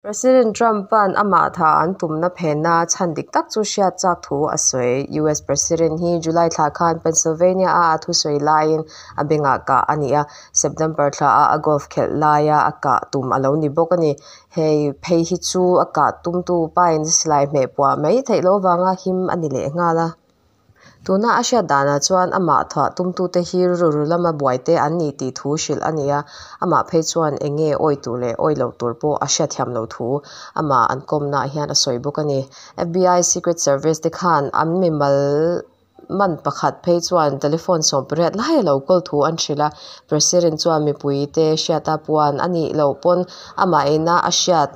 President Trump-a'n amah tha an tumna phenna chhan dik tak chu hriat chak thu a sawi. US President hi July thla khan Pennsylvania-a a thusawi laiin a bengah kah a ni a, September thlaah a golf khelh laia a kah tum a lo ni bawk a ni. Hei phei hi chu a kah tumtu pain silai hmeh puah mai theih loh avanga him a ni lehnghal a. Tuna a hriat danah chuan amah thuah tumtute hi rilru lama buaite an ni tih thu hrilh a ni a, amah phei chuan eng nge awi tur leh awi loh tur pawh a hriatthiam loh thu amah an kawmnaah hian a sawi bawk a ni. FBI Secret Service te khan an mimal man pakhat phei chuan telephone 18 lai a lo kawl thu an hrilh a, President chuan mipuite hriata puan a nih loh pawn amah ina a hriat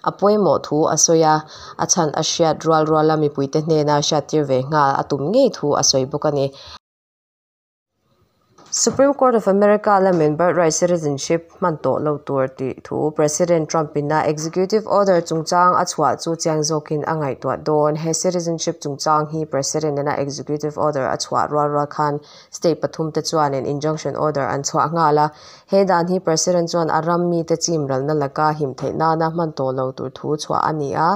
A pawimawh thu a sawi a, a chhan a hriat rual ruala mipuite hnena hriattir ve nghal a tum ngei thu a sawi bawk a ni. Supreme Court of America lamin birthright citizenship hman tawh lo tur tih thu President Trump-in a executive order chungchang a chhuah chu chiang zawkin a ngaihtuah dawn. He citizenship chungchang hi President-in a executive order a chhuah rual rual khan State pathumte chuanin injunction order an chhuah nghal a, he dan hi President chuan a ram mite chim ralna laka him theih nana hman tawh lo tur thu chhuah a ni a.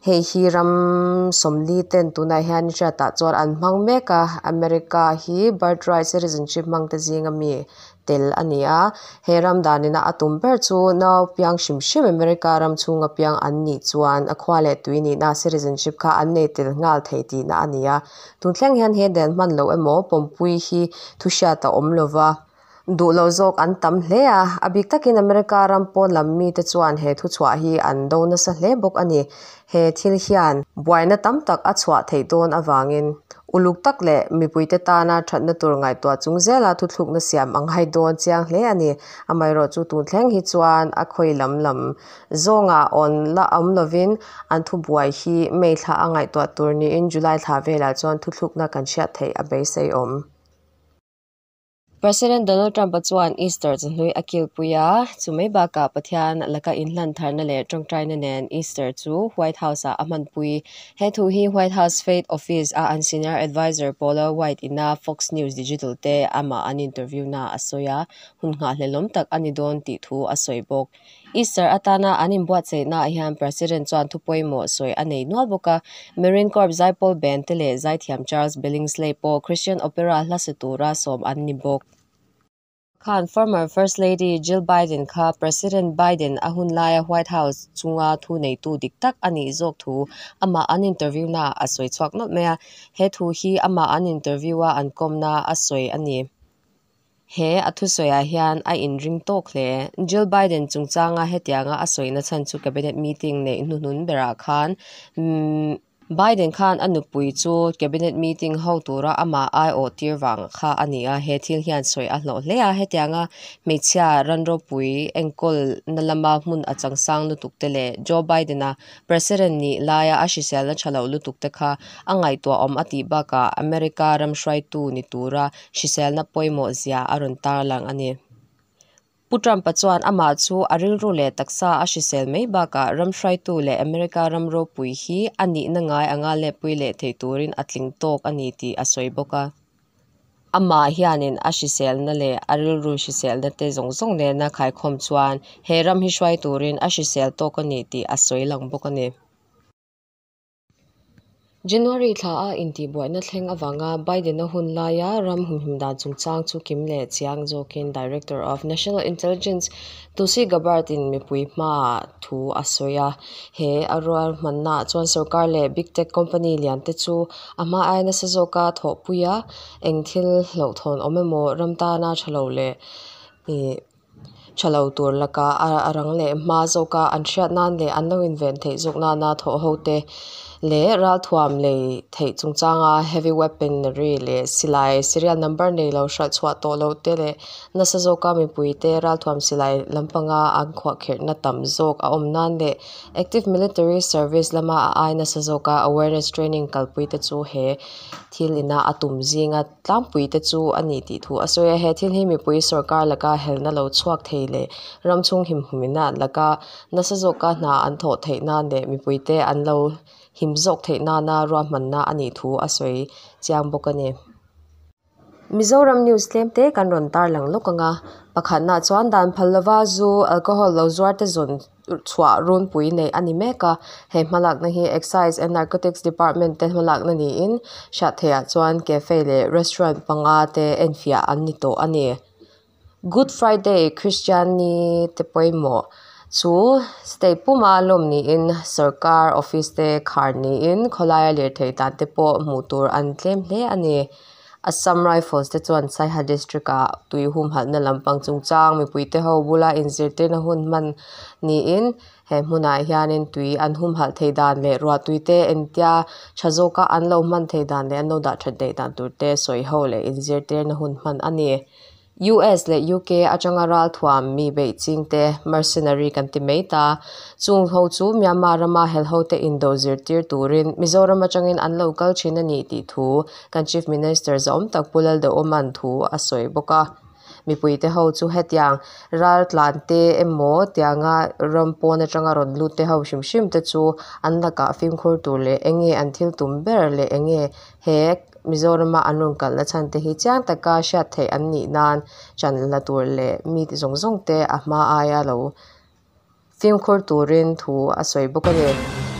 Hei hi ram 40 ten tunah hian hriatah chuan an hmang mek a, America hi birthright citizenship hmangte zinga mi tel a ni a. He ram danina a tum ber chu nau piang hrim hrim America ram chhunga piang an nih chuan a khua leh tui nihna citizenship kha an nei tel nghal thei tihna a ni a. Tun thleng hian he dan hman loh emaw pawmpui hi thu hriat a awm lova, duh lo zawk an tam hle a. A bik takin America ram pawn lam mite chuan he thuchhuah hi an do nasa hle bawk a ni. He thil hian buaina tam tak a chhuah theih dawn avangin uluk tak leh mipuite tana thatna tur ngaihtuah chung zela thuthlukna siam a ngai dawn chiang hle a ni. Amaherawhchu tun thleng hi chuan a khawi lam lam Zawnga awn la awm lovin an thubuai hi May thla a ngaihtuah tur niin July thla velah chuan thuthlukna kan hriat theih a beisei awm. President Donald Trump-a chuan Easter chawhnui a kilpui a, chu mai bakah Pathian laka inhlan tharna leh tawngtaina nen Easter chu White House-ah a hmanpui. He thu hi White House Faith Office-a an senior adviser Paula White ina Fox News Digital te amah an interview-na a sawi a, hun nghahhlelawm tak a ni dawn tih thu a sawi bawk. Easter atana an inbuatsaihnaah hian President chuan thu pawimawh sawi a nei nual bawk a. Marine Corps Zaipawl Band te leh zaithiam Charles Billingsley pawh Christian Opera hla sa tura sawm an ni bawk. Khan former First Lady Jill Biden kha President Biden a hun laia White House chunga thu neitu dik tak a nih zawk thu amah an interview naah a sawi chhuak nawlh mai a. He thu hi amah an interview a an kawmna a sawi a ni. He a thusawiah hian a inring tawk hle. Jill Biden chungchanga hetianga a sawina chhan chu cabinet meeting neih hnuhnun berah khan Biden khan a nupui chu cabinet meeting ho tura amah aiawh tir vang kha a ni a, he thil hian sawi a hlawh hle a. Hetianga hmeichhia ran ropui enkawlna lama hmun a changsang lutuk te leh Joe Biden-a President nih laia a hriselna tha loh lutuk te kha a ngaihtuahawm a tih bakah America ram hruaitu ni tura hriselna pawimawh zia a rawn tarlang a ni. Pu Trump-a chuan amah chu a rilru leh taksa a hrisel mai bakah ram hruaitu leh America ram ropui hi a nihna ngai anga letpui leh thei turin a tling tawk a ni tih a sawi bawk a. Amah hianin a hriselna leh a rilru hriselna te zawng zawng nena khaikhawm chuan he ram hi hruai turin a hrisel tawk a ni tih a sawi lang bawk a ni. January thla a intihbuaina thleng avanga Biden-a hun laia ram humhim dan chungchang chu kim leh chiang zawkin Director of National Intelligence Tulsi Gabbard-in mipui hmaah thu a sawi a. He a rualhmannaah chuan sorkar leh big tech company liante chu a hma aia nasa zawka thawhpui a, eng thil hlauhthawn awm emaw ram tana tha lo leh ih Tha lo tur laka a rang leh hma zawka an hriat nan leh an lo inven theih zawk nana thawh ho te leh ralthuam lei theih chungchanga heavy weaponry leh silai serial number nei lo hralh chhuah tawh loh te leh nasa zawka mipui te ralthuam silai lampanga an khuahkhirhna tam zawk a awm nan leh active military service lama a ai nasa zawka awareness training kalpui te chu he thil ina a tum zinga Tlangpui te chu a ni tih thu a sawi a, he thil hi mipui sorkar laka helna lo chhuak thei leh ram chhung himhumina laka nasa zawka hna an thawh theih nan leh mipuite an lo him zawk theih nana ruahmanna a nih thu a sawi chiang bawk a ni. Mizoram news tlem te kan rawn tarlang lawk ang a, pakhatna chuan dan phal lova zu, alcohol, lo zuar te zawn chhuah runpui neih a ni mek a, he hmalakna hi Excise and Narcotics Department te hmalakna niin Hriattheiah chuan cafe leh restaurant panga te enfiah an ni tawh a ni. Good Friday Kristian ni te pawimawh chu state puma lawm niin sorkar office te khar niin khawlaia lirthei dan te pawh hmuh tur an tlem hle a ni. Assam Rifles te chuan Saiha District ah tui humhalhna lampang chungchang mipui te ho bula inzirtirna hun hman niin he hmunah hianin tui an humhalh theih dan leh ruah tui te engtia tha zawka an lo hman theih dan leh an lo dah that theih dan tur te sawi ho leh inzirtirna hun hman a ni. US leh UK atanga ralthuam mi beih ching te, mercenary kan ti mai ta. Chung ho chu Myanmar rama hel ho te indo zirtir turin Mizoram atangin an lo kal thin a ni tih thu kan Chief Minister zahawm tak Pu Lalduhoma'n thu a sawi bawk a. Mipui te ho chu hetiang raltlan te emaw tianga ram pawn atanga rawn lut te ho hrim hrim te chu an lakah fimkhur tur leh enge an thil tum ber leh enge he Mizorama an rawn kalna chhan te hi chiang taka hriat theih an nih nan chan la tur leh mi zawng zawng te a hma aia lo fimkhur turin thu a sawi bawk a ni.